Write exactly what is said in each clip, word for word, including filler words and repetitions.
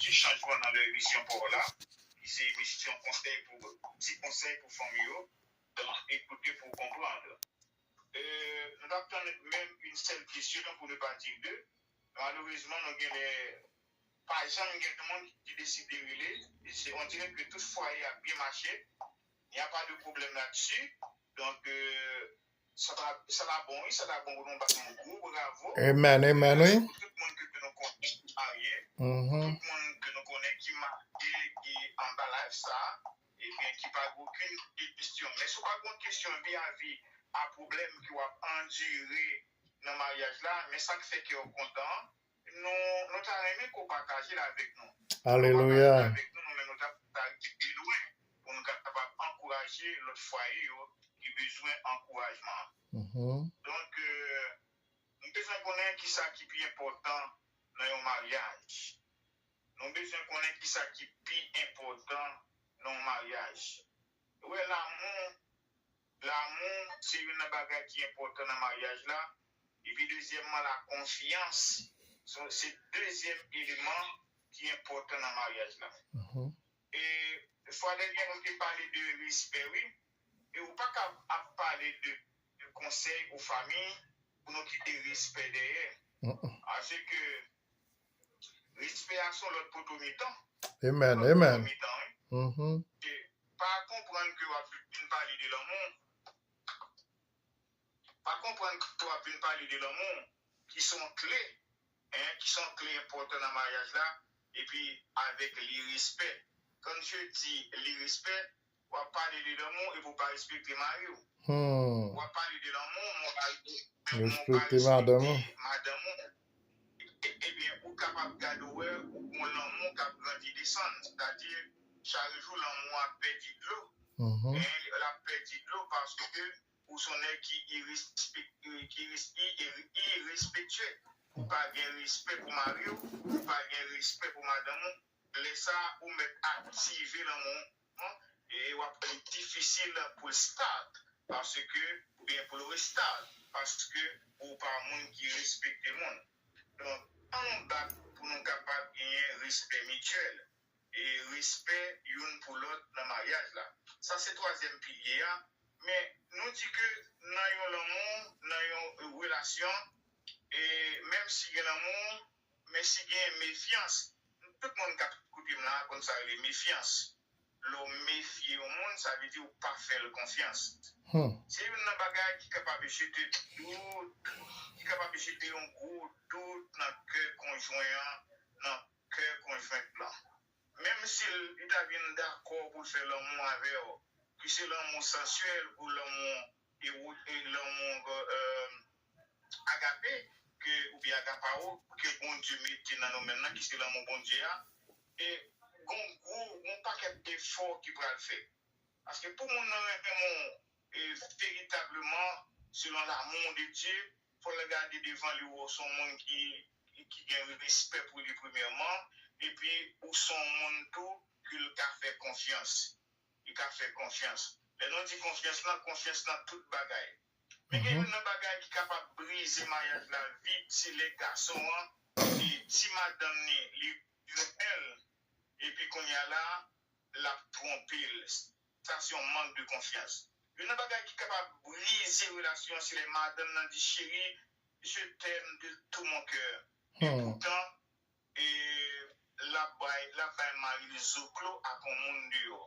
Ti chanjman nan lè emisyon pa w la, ki se emisyon konsèy pou, ti konsèy pou fanmi yo, donk ekoute pou w konprann. E, nou t ap tann menm yon sèl kesyon pou ne pa di de. Malerezman, nou gen lè pa janm gen moun ki deside rele. E se, on dirait que tout fwaye ap byen mache. Il n'y a pas de problème là-dessus. Donc, euh, ça va, ça va bon, oui, ça va bon pour nous battre un gros bravo. Amen, amen, oui. Pour tout le monde que, que nous connaissons qui est marié, tout le monde que nous connaissons qui est marié, qui est en bas live, ça, et bien, qui pas aucune question. Mais si pas une question vis-à-vis à problème qui va endurer dans le mariage là, mais ça fait que au content, nou, nou ta renmen ke w pataje l avèk nou. Alelouya. Pataje l avèk nou, nou menm nou ta, ta rive pi lwen pou nou kapab ankouraje lòt fwaye yo ki bezwen ankourajman. Donk, euh, nou bezwen konnen ki sa ki pi enpòtan nan yon maryaj. Nou bezwen konnen ki sa ki pi enpòtan nan yon maryaj. Ou wè, lanmou, lanmou se youn nan bagay ki enpòtan nan maryaj la. Epi dezyèmman, la konfyans. Se, se dezyèm eleman ki enpòtan nan maryaj la. E fwa dènyè, nou te pale de respè, wi. E ou pa ka ap pale de, de konsèy ou fanmi pou nou kite respè dèyè. Paske respè a se yon lòt poto mitan. Amen, amen. Poto mitan, wi. E pa konprann ke w ap vin pale de lanmou. Pa konprann ke w ap vin pale de lanmou, ki se yon kle, en, ki se yon kle enpòtan nan maryaj la, epi avèk li respè. Quand je dis li respè, w ap pale de lanmou epi w pa respekte mari w. W ap pale de lanmou, men w pa, men w pa respekte madanm ou. E, ebyen, ou kapab gade w wè, ou gon lanmou k ap grandi desann. Sètadi, chak jou, lanmou a pèdi dlo. E l ap pèdi dlo paske ou se yon nèg ki irespe-, ki ires-, i-, i-, irespektye. Ou pa gen respè pou mari w, ou pa gen respè pou madanm ou. Lè sa a, ou mèt aktive lanmou an, e w ap li difisil pou l start, paske, oubyen pou l restart, paske ou pa moun ki respekte moun. Donk, ann nou bat pou nou kapab genyen respè mityèl e respè youn pou lòt nan maryaj la. Sa se twazyèm pilye a. Men, nou di ke nan yon lanmou, nan yon relasyon, e menm si gen lanmou, men si gen mefyans, tout moun k ap koute m la konn sa rele mefyans. Lè w mefye yon moun, sa vle di ou pa fè l konfyans. Se youn nan bagay ki kapab jete dout, ki kapab jete yon gwo dout nan kè konjwen an, nan kè konjwent lan. Menm si l, li ta vin dakò pou l fè lanmou avè w, ki se lanmou sansyèl ou lanmou e ou, e lanmou, euh, agape, ke, oubyen agapao, ke Bondye mete nan nou menm nan, ki se lanmou Bondye a, e gon gwo, gon pakèt efò ki pral fèt. Paske pou moun nan renmen w, e veritableman, selon l'amour de Dieu, fò l gade devan li, wè w se yon moun ki, ki gen respè pou li premyèman, epi ou se yon moun tou ke l ka fè konfyans. Li ka fè konfyans. Lè nou di konfyans lan, konfyans nan tout bagay. Men gen youn nan bagay ki kapab brize maryaj la vit, se lè gason an, e di madanm ni, li renmen l, epi kounye a la, l ap twonpe l. Sa se yon mank de konfyans. Youn nan bagay ki kapab brize relasyon an, se lè madanm nan di, cheri, je t'aime de tout mon cœur. E poutan, e l ap bay, l ap bay mari l zoklo ak yon moun deyò.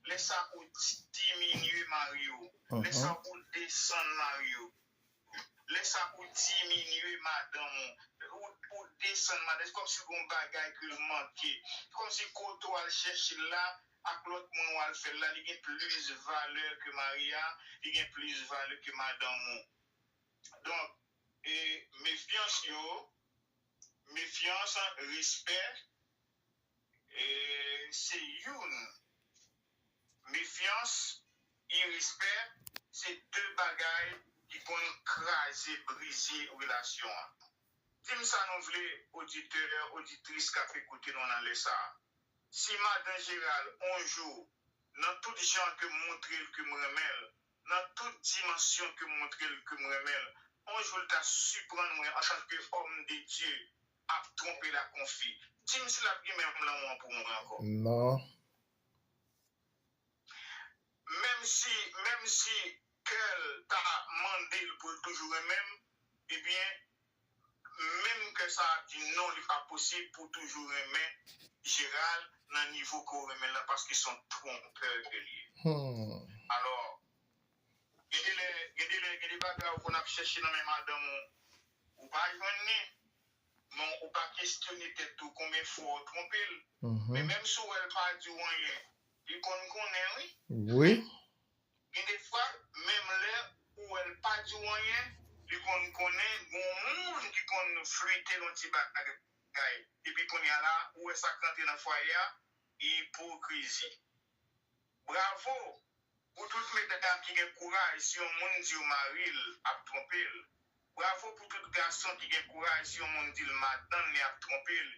Lè sa ou diminye mari w. Lè sa ou desann mari w. Lè sa ou diminye madanm ou. Ou, ou desann madanm. Se kòmsi gon bagay ke l manke. Se kòmsi kote w al chèche l la, ak lòt moun w al fè l la, li gen plis valè ke mari a, li gen plis valè ke madanm ou. Donk, e mefyans yo, mefyans, respè, e se youn. Mefyans, irespè, se de bagay ki konn kraze, brize relasyon an. Di m sa nou vle, oditè, oditris k ap ekoute nou nan lè sa a. Si madan Jeral, on jou, nan tout jan ke m montre l ke m renmen l, nan tout dimansyon ke m montre l ke m renmen l, on jou l ta siprann mwen antanke òm de Dye ap twonpe l ak on fi. Dim si l ap gen menm lanmou an pou mwen ankò. Non. Menm si, menm si kè l ta mande l pou l toujou renmen m, ebyen, menm kè sa ap di non, li pa posib pou w toujou renmen Gérald nan nivo ke w renmen l lan, paske se yon twonpè ke l ye. Hmm. Alò, gen de lè, gen de lè, gen de bagay ou konn ap chèche nan men madanm ou, ou pa jwenn li, men ou pa kestyone tèt ou konbyen fwa w twonpe l. Mhm. Men menm si w wè l pa di w anyen, li konn konnen, wi. Wi. Gen de fwa, menm lè ou wè l pa di w anyen, li konn konnen gon moun ki konn flite l yon ti bagay. Epi kounye a la, ou wè sa k rantre nan fwaye a, ipokrizi. Bravo pou tout medam ki gen kouraj, si yon moun di yo mari l ap twonpe l. Bravo pou tout gason ki gen kouraj, si yon moun di l madanm li ap twonpe l.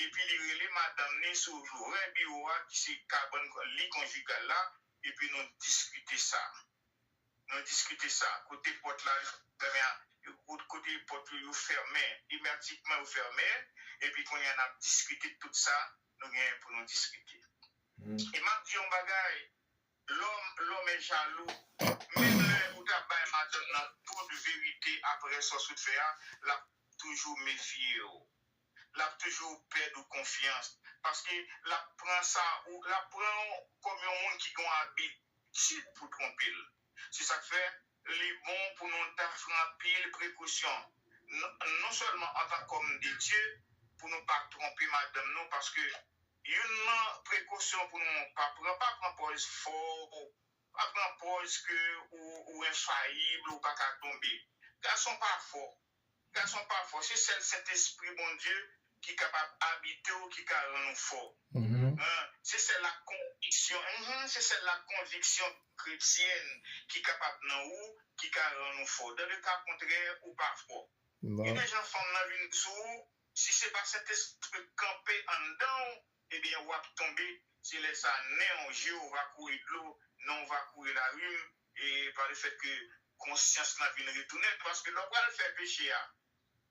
Epi li rele madanm li sou vrè biwo a, ki se kabann li konjigal la, epi nou diskite sa. Nou diskite sa. Kote pòt la fèmen an, kote pòt yo, yo fèmen, èmètikman yo fèmen, epi kounye a n ap diskite tout sa nou genyen pou nou diskite. Hmm. E m ap di yon bagay, lòm, lòm e jalou, menm lè ou ta bay madanm nan tout verite apre sa w sot fè a, l ap toujou mefye w. L ap toujou pèdi w konfyans. Paske l ap pran sa, ou, l ap pran w kòm yon moun ki gen yon abitid pou twonpe l. Se sa k fè, li bon pou nou ta fè anpil prekosyon. Non, non sèlman antan k'òm de Dye, pou nou pa twonpe madanm nou, paske youn nan prekosyon pou nou pa pran, pa pran pòz fò, pa pran pòz ke ou, ou enfayib, ou pa ka tonbe. Gason pa fò. Gason pa fò. Se sèl Sentespri Bondye ki kapab abite w, ki ka rann ou fò. Mhm. Hein, se sèl la konviksyon, mhm, se sèl la konviksyon kretyèn ki kapab nan ou, ki ka rann ou fò. Dans le cas contraire, ou pa fò. Non. Gen de jan fanm nan vin sou ou, si se pa Sentespri k kanpe anndan w, ebyen, w ap tonbe. Se lè sa, nen w, je w va kouri dlo, non w va kouri larim, e pa le fèt ke konsyans lan vin retounen, paske lè w pral fè peche a,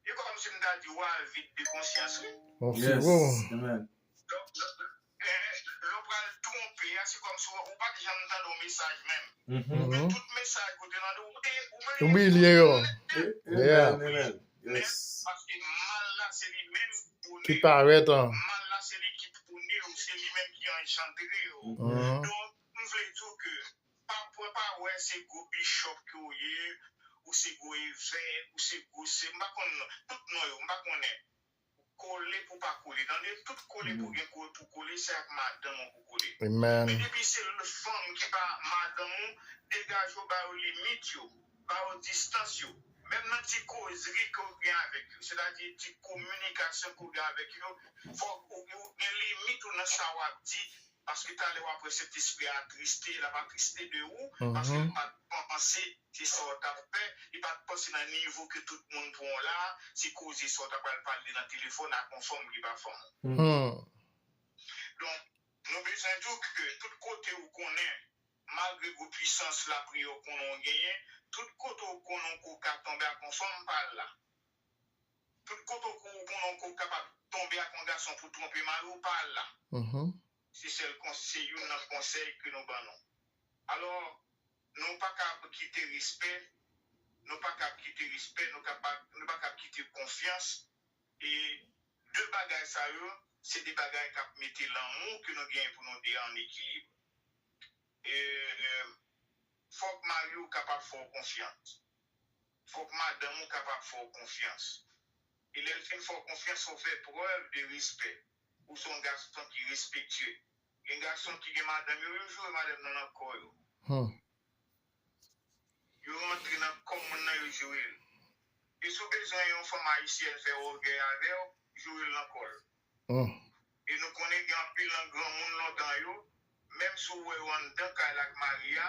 e kòmsi m ta di w al vid de konsyans, wi. Yon Yes. figo. Amen. Lè w, lè w, eh, lè w pral twonpe a, se kòmsi w, ou pa t janm tande yon mesaj menm. Mhm. Men Mhm. tout mesaj ou te tande, ou te, ou bliye Ou bliye yo. nèt, nèt, Yeah. Amen, amen. Yes. Paske mal la, se li menm ki pwone Ki w. parèt, an. Mal la, se li ki pwone w, se li menm ki anjandre w. Mhm. Donk, m vle di w ke pa, pa, pa wè se gwo bichòp ke w ye, ou se gwo evèk, ou se gwo se, m pa konn tout non yo, m pa konnen. Kole pou pa kole. Tande, tout kole pou gen ko-, pou kole, se ak madanm ou pou kole. Amen. Men depi se l fanm ki pa madanm ou, degaje w, ba yo limit yo, ba yo distans yo. Menm nan ti kozri ke w gen avèk yo, sètadi ti kominikasyon ke w gen avèk yo, fòk ou, ou gen limit ou nan sa w ap di, paske talè w ap wè Sentespri a atriste, l ap atriste de ou, paske l Mhm. pa t panse se sa w t ap fè, li pa t panse nan nivo ke tout moun pran w la, se koze sa w ta pral pale nan telefòn ak yon fanm ki pa fanm ou. Hmm. Donk, nou bezwen di w ke tout kote ou konnen, malgre gwo pwisans lapriyè w konnen w genyen, tout kote ou konnen w ka tonbe ak yon fanm, pa al la. Tout kote ou konnen w kapab tonbe ak yon gason pou twonpe mari w, pa al la. Mhm. Se sèl kons-, se youn nan konsèy ke nou ban nou. Alò, nou pa kab kite respè, nou pa kab kite respè, nou ka pa, nou pa kab kite konfyans. E de bagay sa yo, se de bagay k ap mete lanmou ke nou genyen pou nou de an ekilib. E, fòk mari w kapab fè w konfyans. Fòk madanm ou kapab fè w konfyans. E lè l fin fè w konfyans, fò w fè prèv de respè. Ou se yon gason ki respektye. Gen gason ki gen madanm yo, yo joure madanm nan nan kò yo. Hmm. Yo rantre nan kò moun nan, yo joure l. E si w bezwen yon fanm ayisyèn fè ògèy avè w, joure l nan kò l. Hmm. E nou konnen gen anpil nan granmoun lontan yo, menm si w wè yo anndan kay la ak mari a,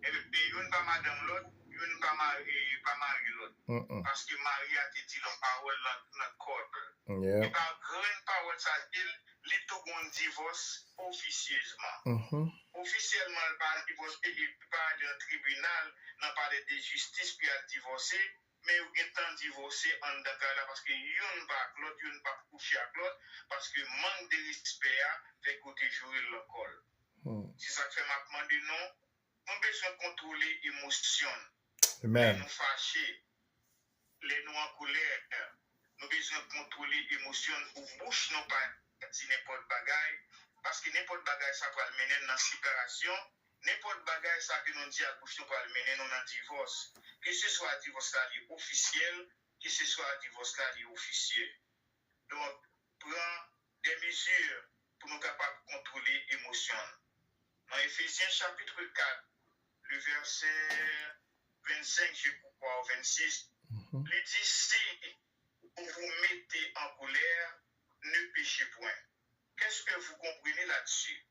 ebyen youn pa madanm lòt, youn pa mari, pa mari lòt. Mm-mm. Paske mari a te di l yon pawòl nan, nan kò l. Yeah. E pa grenn pawòl sa di l, li tou gon divòs ofisyezman. Mhm. Ofisyèlman, l pa divòse, li pa ale nan tribinal, nan palè de jistis pou y al divòse, yo gentan divòse anndan kay la paske youn pa ak lòt, youn p ap kouche ak lòt, paske mank de respè a fè ke w te joure l nan kò l. Se sa k fè m ap mande nou, nou bezwen kontwole emosyon n. Lè nou fache, lè nou an kolè, nou bezwen kontwole emosyon n pou bouch nou pa di nenpòt bagay, paske nenpòt bagay sa pral mennen n nan separasyon, nenpòt bagay sa ke nou di ak bouch nou pral mennen nou nan divòs. Keseswa divòs la li ofisyèl, keseswa divòs la li ofisye. Donk, pran de mezi pou nou kapab kontwole emosyon n. Nan Efezyen chapit kat, le vèsè vennsenk, je crois, ou vennsis, li di, si vous vous mettez en colère, ne péchez point. Qu'est-ce que vous comprenez là-dessus?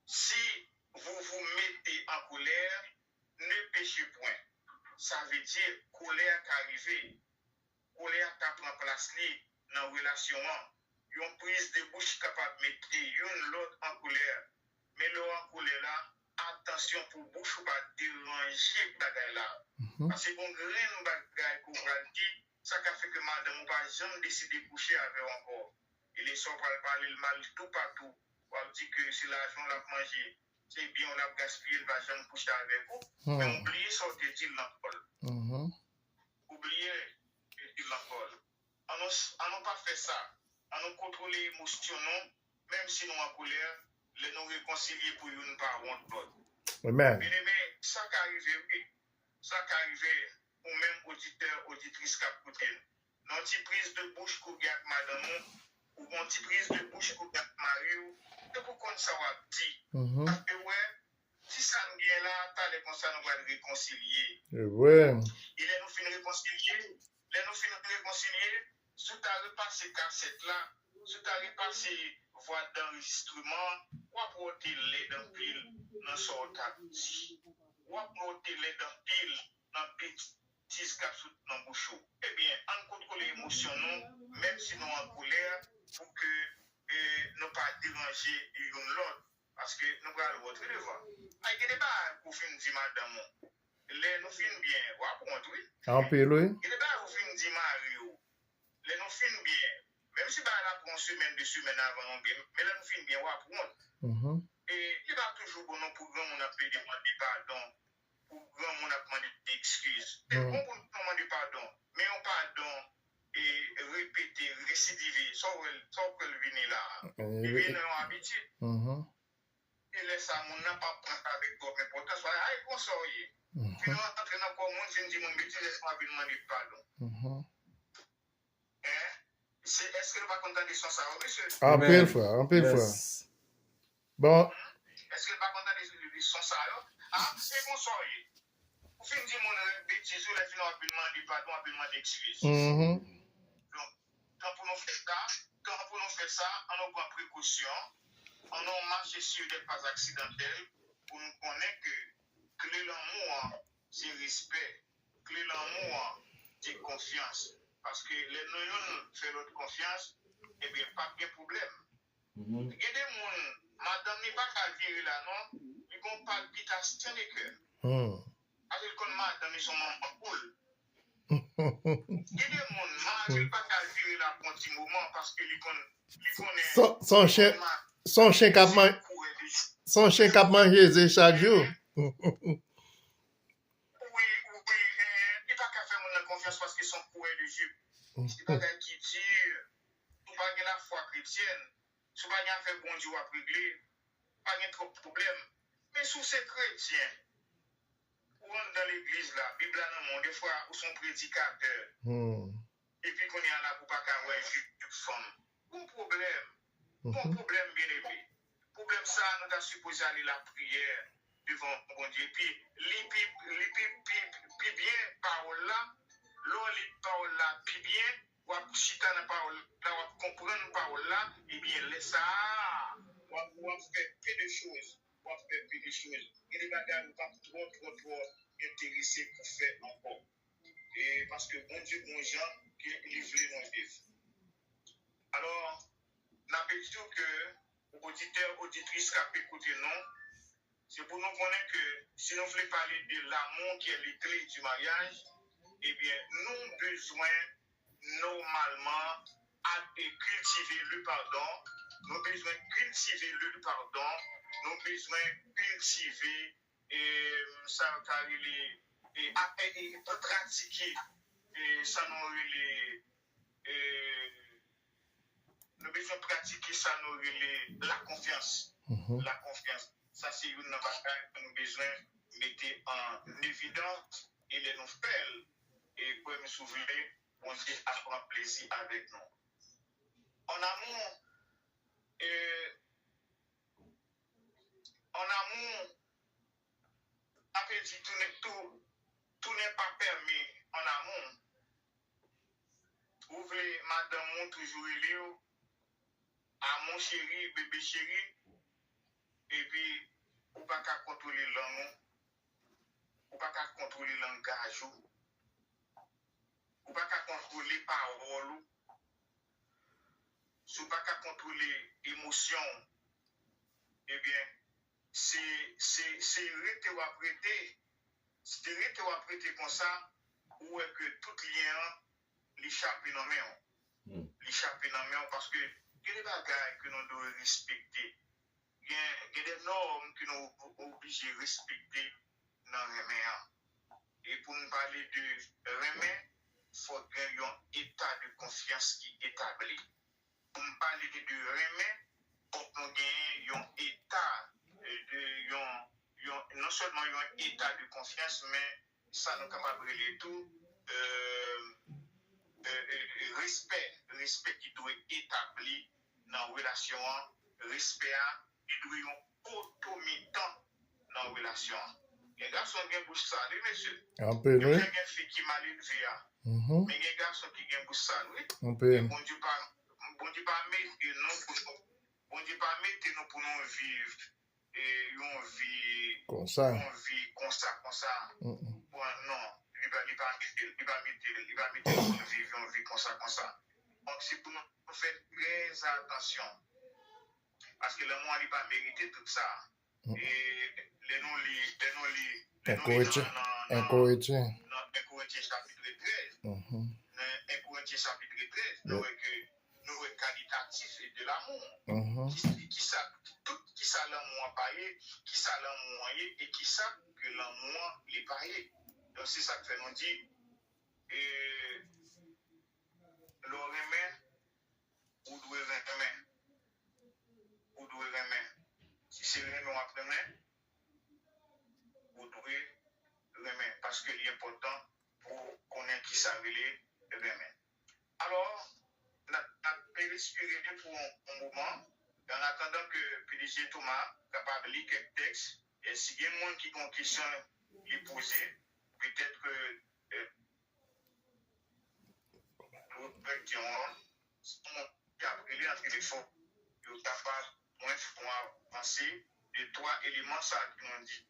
Si vous vous mettez en colère, ne péchez point. Sa vle di, kolè a ka rive. Kolè a ka pran plas li nan relasyon an. Yon priz de bouch kapab mete youn lòt an kolè. Men lè w an kolè la, atansyon pou bouch ou pa deranje bagay la. Paske gon grenn bagay ke w pral di, sa ka fè ke madanm ou pa janm deside kouche avè w ankò. E lè sa w pral pale l mal toupatou, w ap di ke se lajan w l ap manje, se byen w l ap gaspiye, l pa janm kouche avèk ou, men w bliye sa w te di l nan kò l. Ou bliye sa w te di l nan kò l. An nou, an nou pa fè sa. An nou kontwole emosyon nou, menm si nou an kolè, lè nou rekonsilye pou youn pa wont lòt. Byeneme, sa ka rive, wi. Sa ka rive, ou menm oditè, oditris k ap koute n. Nan yon ti priz de bouch ke w gen ak madanm ou, ou gen yon ti priz de bouch ke w gen ak mari w, se pou konn sa w ap di. Paske w wè, di sa n gen la, talè konsa nou pral rekonsilye. E lè nou fin rekonsilye, lè nou fin rekonsilye, si w ta repase kasèt la, si w ta repase vwa danrejistreman, w ap wè w te lèd anpil nan sa w t ap di. W ap wè w te lèd anpil nan betiz k ap sot nan bouch ou. Ebyen, ann kontwole emosyon nou, menm si nou an kolè, pou ke, e, nou pa deranje youn lòt. Paske nou pral wont wi devan. Ay, gen de bagay pou w fin di madanm ou. Lè nou fin byen, w ap wont wi. Anpil, wi. Gen de bagay ou fin di mari w. Lè nou fin byen, menm si bagay la pran yon semèn, de semèn avan nou byen, men lè nou fin byen, w ap wont. E li pa toujou bon non pou granmoun ap plede mande padon, pou granmoun ap mande ekskiz. Se bon pou nou mande padon, men yon padon e repete, residive, sa w wè, sa w kwè l vini la a. Li vin nan yon abitid. E lè sa a, moun nan p ap pran sa avèk twòp enpòtans. Ay, konsa w ye. Fin rantre nan kò moun, fin di moun betiz, lè sa a vin mande padon. Hein? Se, èske nou pa konn tande son sa yo, mesye? Anpil fwa, anpil fwa. Bon. Èske nou pa konn tande son sa yo? A, se konsa w ye. Ou fin di moun betiz, ou lè fini w ap vin mande padon, w ap vin mande ekskiz. Donk, tan pou nou fè sa, tan pou nou fè sa, ann nou pran prekosyon, ann nou mache sur des pas accidentels pou nou konnen ke kle lanmou an, se respè. Kle lanmou an, se konfyans. Paske lè nou youn fè lòt konfyans, ebyen, p ap gen pwoblèm. Gen de moun, madanm li pa ka vire la non, li gon palpitasyon de kè. Paske l konn madanm li se yon manman poul. Gen de moun, mari l pa ka vire la pou yon ti moman paske li konn, li konnen se yon chen, se yon chen k ap man-, se yon chen k ap manje ze chak jou. Wi, wi, eh, li pa ka fè moun nan konfyans paske se yon kourè de jip. Se bagay ki di, si w pa gen lafwa kretyèn, si w pa gen afè Bondye w ap regle, pa gen twòp pwoblèm. Men si w se kretyen, ou anndan legliz la, Bib la nan men w, defwa ou se yon predikatè. Epi kounye a la pou w pa ka wè jip fanm. Gon pwoblèm. Gon pwoblèm, byeneme. Pwoblèm sa a, nou ta sipoze ale lapriyè devan Bondye. Epi li pi, li pi, pi, pi byen pawòl la. Lè w li pawòl la pi byen, w ap chita nan pawòl la, w ap konprann pawòl la, ebyen, lè sa a, w ap, w ap fè pe de choz. W ap fè pe de choz. Gen de bagay ou p ap twò, twò, twò enterese pou fè ankò. E paske Bondye gon jan ke li vle nou viv. Alò, n ap di w ke oditè, oditris k ap ekoute nou, se pou nou konnen ke si nou vle pale de l'amour qui est les clés du mariage, Ebyen, nou bezwen nòmalman kiltive le padon. Nou bezwen kiltive le padon. Nou bezwen kiltive e, sa yo ka rele e, a- e, e, pratike e, sa nou rele e, nou bezwen pratike sa nou rele lakonfyans. Lakonfyans. Sa se youn nan bagay ke nou bezwen mete an evidans e lè nou fè l, e kwè m si w vle, Bondye ap pran plezi avèk nou. En amour, e, en amour, sa vle di tout n'est, tout, tout n'est pas permis en amour. Ou vle madanm ou toujou rele w amou cheri, bebe cheri, epi ou pa ka kontwole lang ou, ou pa ka kontwole langaj ou, ou pa ka kontwole pawòl ou, si w pa ka kontwole emosyon w, ebyen, se, se, se rete w ap rete. Se rete w ap rete konsa, ou wè ke tout lyen an, li chape nan men w. Li chape nan men w paske gen de bagay ke nou dwe respekte. Gen, gen de nòm ke nou oblije respekte nan renmen an. E pou n pale de renmen, fòk gen yon eta de konfyans ki etabli. Pou n pale de, de renmen, fòk nou genyen yon eta, e, de, yon, yon, non sèlman yon eta de konfyans, men sa nou kapab rele tou, e, e, e, e, respè, respè ki dwe etabli nan relasyon an, respè a, li dwe yon poto mitan nan relasyon an. Gen gason gen bouch sal, wi, mesye. Anpil, wi. Gen fi ki mal elve a. Men gen gason ki gen bouch sal, wi. Anpil. Men Bondye pa, Bondye pa mete nou pou nou, Bondye pa mete nou pou nou viv e, yon vi, konsa. Yon vi konsa, konsa. Bon, non, li pa, li pa mete, li pa mete, li pa mete pou nou viv yon vi konsa, konsa. Donk, se pou nou fè trè atansyon. Paske lanmou an, li pa merite tout sa. E lè nou li, lè nou li, lè nou li nan, nan, nan, nan, nan en Korentyen chapit trèz. Nan en Korentyen chapit trèz, nou wè ke nou wè kalitatif de l'amour. Ki, kisa, tout kisa lanmou an pa ye, kisa lanmou an ye, e kisa ke lanmou an li pa ye. Donk, se sa k fè nou di, e, lè w renmen, ou dwe renmen. Ou dwe renmen. Si se renmen w ap renmen, ou dwe renmen. Paske li enpòtan pou konnen kisa rele renmen. Alò, n ap, n ap respire pou yon, yon moman, an atandan ke P D G Thomas kapab li kèk tèks, e si gen moun ki gen yon kesyon li poze, petèt ke, e, refleksyon an, si moun ki ap rele nan telefòn, yo kapab mwen fè yon avansé de twa eleman sa ke nou di.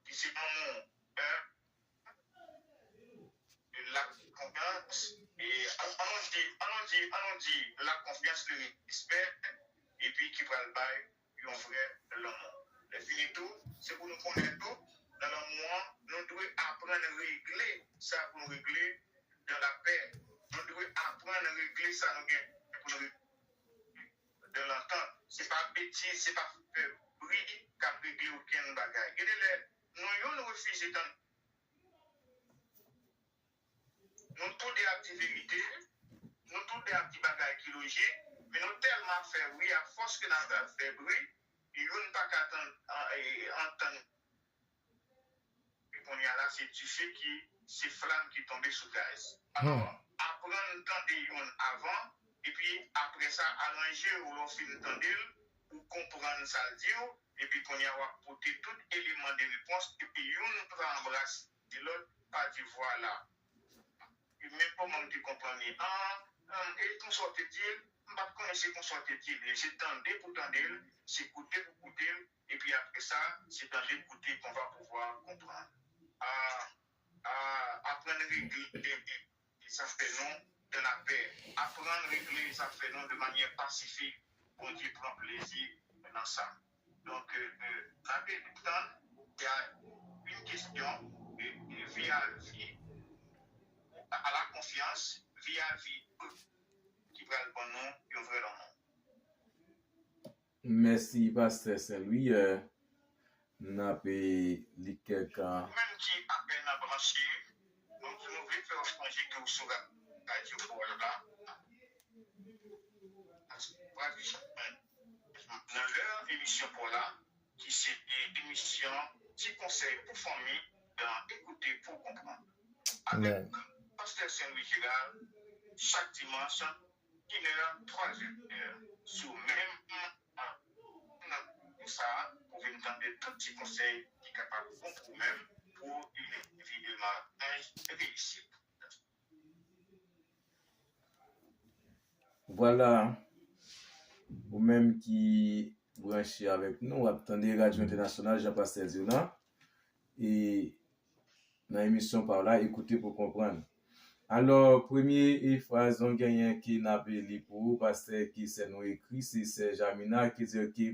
Ki se lanmou, en, de la konfyans, e an, an nou di, an nou di, an nou di la konfyans, le respè, epi ki pral bay yon vrè lanmou. Lèfini tou, se pou nou konnen tou, nan lanmou an, nou dwe aprann regle sa pou nou regle dan lapè. Nou dwe aprann regle sa nou gen pou nou regle dan lantant. Se pa betiz, se pa fè bri k ap regle okenn bagay. Gen de lè, nou youn refize tann Nou tou de ap di verite, nou tou de ap di bagay ki lojik, men nou tèlman ap fè bri, afòs ke n ap fè bri, youn pa ka tann, an, e, antann. Epi kounye a la, se dife ki, se flanm ki tonbe sou gaz. Alò, aprann tande youn avan, epi apre sa, aranje w lè w fin tande l, ou konprann sa l di w, epi kounye a w ap pote tout eleman de repons, epi youn pa anbrase lòt pa di, vwala. E men kòman m te konprann li an, an, e konsa w te di l, m pa t konnen se konsa w te di l. Se tande pou tande l, se koute pou koute l, epi apre sa, se tande, koute, qu'on va pouvoir comprendre. A, a, aprann regle sa fè nou de la pè. Aprann regle sa fè nou de manyè pasifik. Bondye pran plezi nan sa. Donk, euh, euh, n ap tann, y a une question, euh, euh, via vi. a la konfyans, vi a vi, ki pral ban nou yon vrè lanmou. Mèsi, Pastè Sen Lwi. N ap li kèk. Ou menm ki apèn branche, nou, nou vle fè w sonje ke w sou radyo Pawòl la. Nan lè emisyon Pawòl la, ki se emisyon Ti Konsèy pou Fanmi nan Ekoute pou Konprann. Avèk Pastè Sen Lwi Jeral, chak dimanch, inè, twazè, sou menm antèn sa a, pou vin tande tout ti konsèy ki kapab bon pou ou menm, pou yon vi de maryaj reyisit. Vwala, ou menm ki branche avèk nou, w ap tande Radyo Entènasyonal Jan Pastè Di W lan. E nan emisyon pa w la, Ekoute pou Konprann. Alò, premye e fraz nou genyen ke n ap li pou ou, pastè, ke sè nou ekri, se sè Jamina, ki di ke,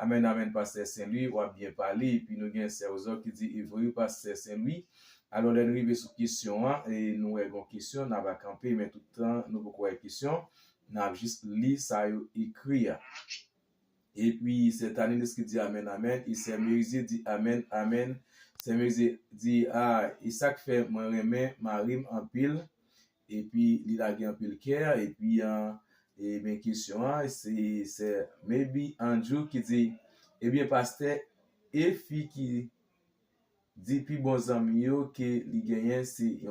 amèn, amèn, Pastè Sen Lwi, w ap byen pale. Epi nou gen sè Ozò ki di, e vre wi, Pastè Sen Lwi. Alò, lè n rive sou kesyon an, e nou wè gon kesyon, n ap kanpe, men tout tan nou poko wè kesyon, n ap jis li sa yo ekri a. Epi sè Tanilis ki di, amèn, amèn. E sè Merizie di, amèn, amèn. Sè Merizie di, a, e sa k fè mwen renmen mari m anpil. Epi li lage anpil kè. Epi, an, e men kesyon an, se sè Maybe Andrew ki di, ebyen, pastè, e fi ki di pi bon zanmi yo ke li genyen se